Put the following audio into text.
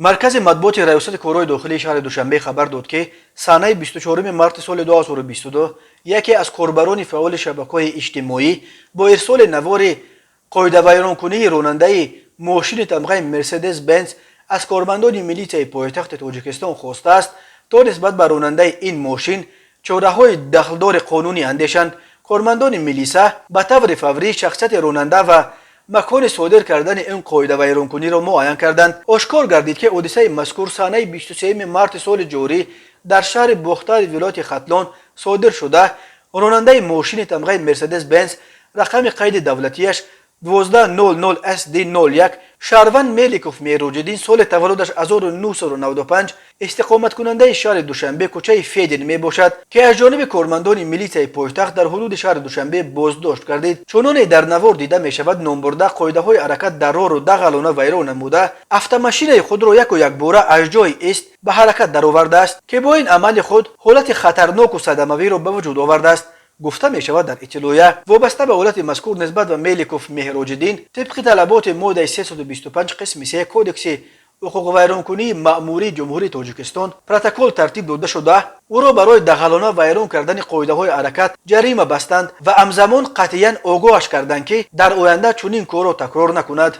Маркази матбуоти Раёсати корҳои дохилии шаҳри Душанбе хабар дод, ки санаи 24 марти соли 2022 яке аз корбарони фаъоли шабакаҳои иҷтимоӣ бо ирсоли навори қоидавайронкунии ронандаи мошини тамғаи Мерседес Бенз аз кормандони милитсияи пойтахти Тоҷикистон хостааст, то нисбат ба ронандаи ин мошин чораҳои дахлдори қонунӣ андешанд. Кормандони милиса ба таври фаврӣ шахсияти ронанда ва макони содир кардани ин қоидавайронкуниро муайян карданд. Ошкор гардид, ки ҳодисаи мазкур санаи 23 марти соли ҷорӣ дар шаҳри Бохтари вилояти Хатлон содир шуда, ронандаи мошини тамғаи Мерседес Бенз рақами қайди давлатияш 1200 SD 01 шаҳрванд Меликов Мероҷиддин, соли таваллудаш 1995, истиқоматкунандаи шаҳри Душанбе, кӯчаи Федин мебошад, ки аз ҷониби кормандони милитсияи пойтахт дар ҳудуди шаҳри Душанбе боздошт гардид. Чуноне дар навор дида мешавад, номбурда қоидаҳои ҳаракат дар роҳро дағалона вайрон намуда, автомошинаи худро яку якбора аз ҷои ист ба ҳаракат даровардааст, ки бо ин амали худ ҳолати хатарноку садамавиро ба вуҷуд овардааст, гуфта мешавад дар иттилоя. Вобаста ба ҳолати мазкур нисбат ба Меликов Меҳроҷиддин тибқи талаботи моддаи 325 қисми 3 Кодекси ҳуқуқвайронкунии маъмурии Ҷумҳурии Тоҷикистон протокол тартиб дода шуда, ӯро барои дағалона вайрон кардани қоидаҳои ҳаракат ҷарима бастанд ва ҳамзамон қатъиян огоҳаш карданд, ки дар оянда чунин корро такрор накунад.